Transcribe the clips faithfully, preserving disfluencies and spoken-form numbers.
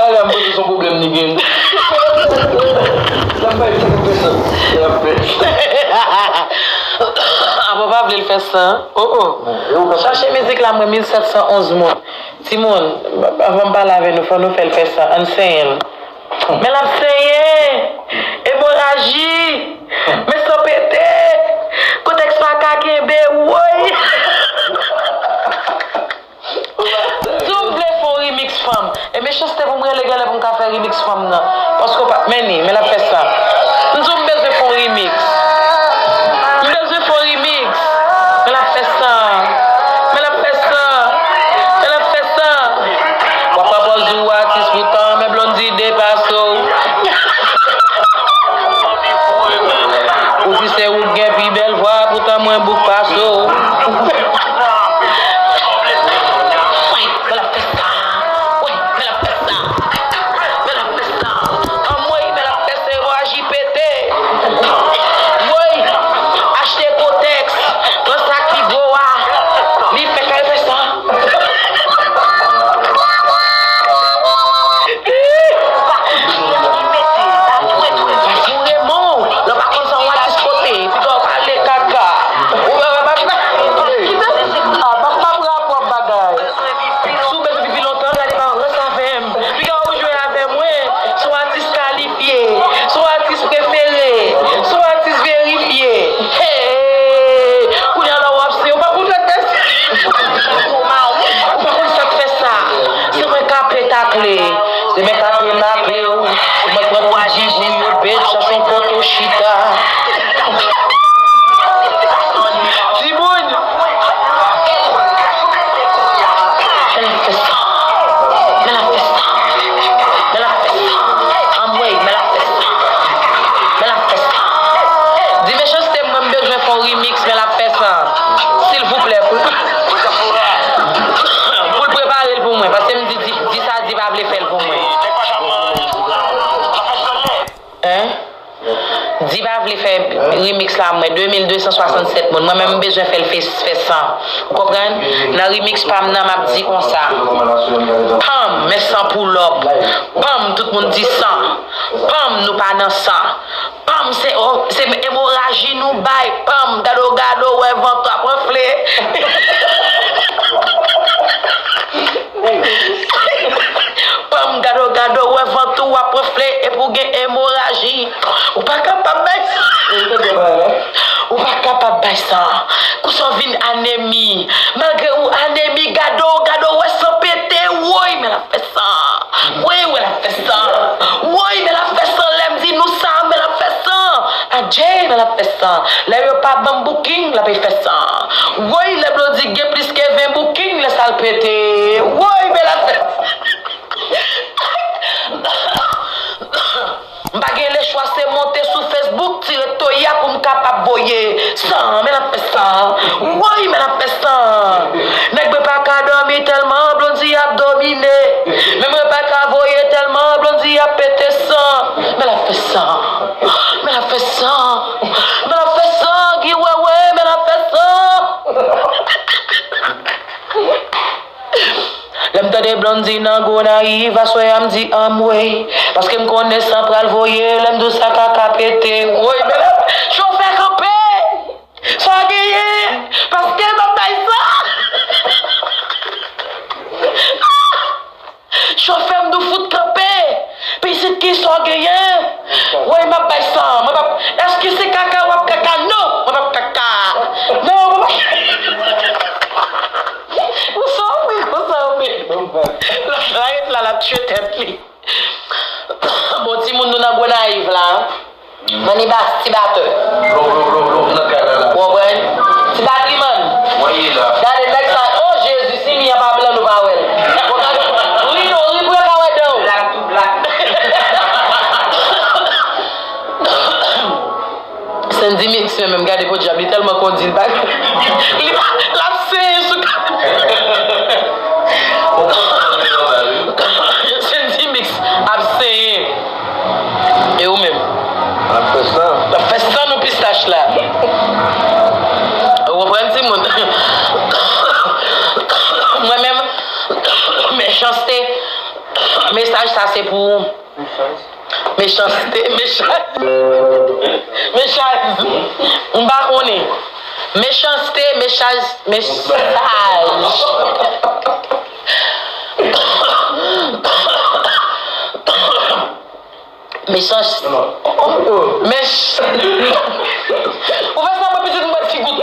Ala m panse se yon pwoblèm li gen. L ap bay ti koupe san. L ap fè. Apa w pa vle l fè san? Oh, oh. Chache mizik la, mwen, mil sèt san onz moun. Timoun, anvan m pale avè nou, fò nou fè l fè san. Ann senyen l. Men l ap senyen! Emoraji! Men san pete! Kotèks pa ka kenbe, woy! Si w vle fè yon remix fanm, e mechanste pou m rele genlè pou m ka fè remix fanm nan. Paske w pa t mennen, men l ap fè sa. M di w m bezwen fè yon remix. M bezwen fè yon remix. Men l ap fè sa. Men l ap fè sa. Men l ap fè sa. W ap pran pòz ou atis poutan, men Blondy depase w. Ou di se ou k gen pi bèl vwa, poutan mwen bouk pase w. Woy, men l ap fè sa. Woy, men l ap fè sa. Men l ap fè sa. Anmwey, men l ap fè sa, emoraji pete. Woy, achte kotèks. Pran sa ki gwo a. Li fèk al fè sa. Ou pa konn sa ki mete, sa twetwe. Foure men w, lè w pa konn sa yon atis pote, piga w pale kaka. Ou pa, pa, pa, pa, kite, ah, pa, pa pran pwòp bagay. Si w bezwen pipi lontan, gade pa rans avè m. Piga w jwe avè mwen, se yon atis kalifye, se yon atis prefere, se yon atis verifye. Hey! Kounye a la w ap se, ou pa konn sa k pase. Ou pa konn sa k fè sa. Se mwen k ap takle. Se mwen k ap takle w. Se mwen k pran tout dibri yo, bitch, sa se yon kote w chita. Timoun! Men l ap fè sa. Men l ap fè sa. Men l ap fè sa. Anmwey, men l ap fè sa. Men l ap fè sa. Di mechanste mwen m bezwen fè yon remix, men l ap fè sa. Silvouplè, pou, pou l prepare l pou mwen, paske m di, di, di sa, di pa vle fè l pou mwen. Hein? Di pa vle fè remix la mwen, de mil de san swasannsèt moun. Mwen menm m bezwen fè l fè, fè san. Ou konprann? Nan remix pa m nan, m ap di konsa. Pam, men san pull up. Pam, tout moun di san. Pam, nou pa nan san. Pam, se, o, se emoraji nou bay. Pam, gade w, gade w, wè vant w ap anfle. Pam, gade w, gade w, wè vant ou ap anfle epi w gen emoraji. Ou pa kapab bay sa. Ou pa kapab bay sa. Konsa w vin anemi. Malgre ou anemi, gade w, gade w, wè san pete, woy, men l ap fè sa. Woy, men l ap fè sa. Woy, men l ap fè sa. Lè m di nou sa, men l ap fè sa. Adje, men l ap fè sa. Lè yo pa ban m booking, l ap fè sa. Woy, lè Blondy gen plis ke ven booking, lè sa l pete. Woy, men l ap fè sa. M pa gen lechwa, se monte sou Facebook, tire toya pou m kapab voye san, men l ap fè sa. Woy, men l ap fè sa. Nèg mwen pa ka dòmi tèlman Blondy ap domine. Men mwen pa ka voye tèlman Blondy ap pete san. Men l ap fè sa. Men l ap fè sa. Men l ap fè sa, Guy Wewe, men l ap fè sa. Lè m tande Blondy nan Gonayiv, aswè a m di anmwey. Paske m konnen san pral voye, lè m di w sa ka ka pete. Woy, men la, chofè kanpe! Sa w genyen? Paske m ap bay sa! Chofè m di w fout kanpe! Pitit ki sa w genyen? Woy, m ap bay san. Mwen p ap. Èske se kaka w ap kaka? Non! Mwen p ap kaka. Non, mwen p ap. Ou sòfi konsa, wi. Lòt la ret la, l ap tchwe tèt li. Bon, timoun nou nan Gonayiv la. Manibas, ti batè. Ou konprann? Ti bat li, man. Gade nèg sa. Oh, Jezi, si mi an pa blan, nou pa wè l. Ri non, ri pou yo ka wè dan w. Sandy Mix menm, gade podyab, li tèlman kondi, li pa, li pa, l ap senyen sou ka. Sandy Mix ap senyen. E ou menm? L ap fè san. L ap fè san nan pistach la. Ou konprann, timoun? Mwen menm, mechanste, mesaj sa Se pou mechanste, mechaz. Mechaz. M pa konnen. Mechanste, mechaz, mechaz. Mechans. Mech. Ou fè sa mwen pitit mwen ti gout.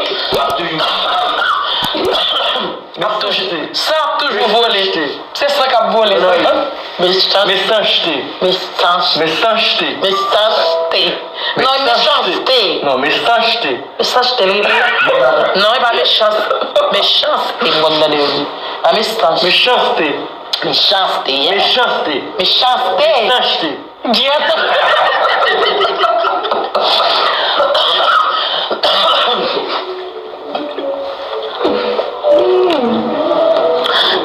Ap toujou. San ap toujou vole. Se san k ap vole. Mechanste. Mechanste. Mechanste. Mechanste. Non, mechanste. Non, mechanste. Mechanste li. Non, e pa mechans. Mechanste m konn tande yo di. Pa mechanste. Mechanste. Mechanste, yeah. Mechanste. Mechanste. Mechanste. Gyèt.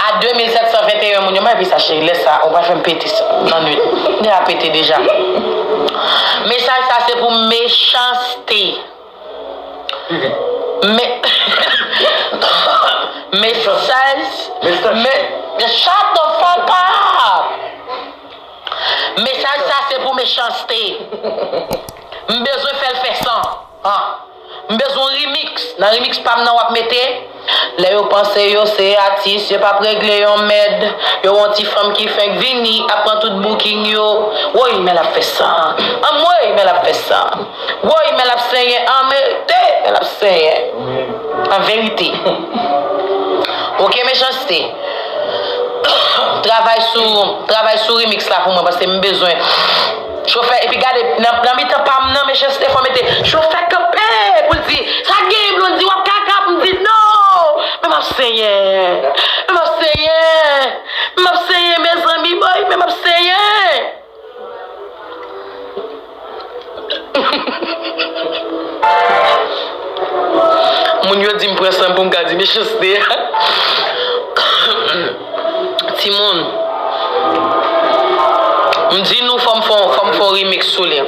A de mil sèt san venteyen moun yo, mwen epi sa cheri, lè sa, ou pa fè m pete nan nwit. Nè a pete deja. Mesaj sa se pou mechanste. Me, mesaj. Mesaj. Me, shut the fuck up! Mesaj sa se pou mechanste. M bezwen fè l fè san. Ah. M bezwen yon remix. Nan remix pa m nan w ap mete. Lè yo panse yo se atis, yo p ap regle yon mèd. Yo yon ti fanm ki fenk vini, ap pran tout booking yo. Woy, men l ap fè san. Anmwey, men l ap fè san. Woy, men l ap senyen. An verite, men l ap senyen. An verite. Oke, mechanste. Travay sou, travay sou remix la pou mwen, paske m bezwen. Chofè, epi gade, nan, nan mitan pa m nan, mechanste, fò mete, chofè kanpe pou l di, sa k genyen, Blondy, w ap kaka pou m di, non! Men m ap senyen. Men m ap senyen. Men m ap senyen, mezanmi, boy, men m ap senyen. Moun yo di m pran san pou m ka di mechanste a. Timoun, m di nou fò m fè, fò m fè yon remix sou li.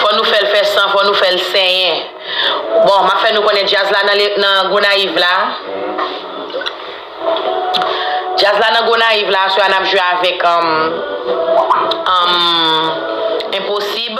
Fò nou fè l fè san, fò nou fè l senyen. Bon, m ap fè nou konnen djaz la nan, nan Gonayiv la. Djaz la nan Gonayiv la, aswè a n ap jwe avèk, um, um, Enposib.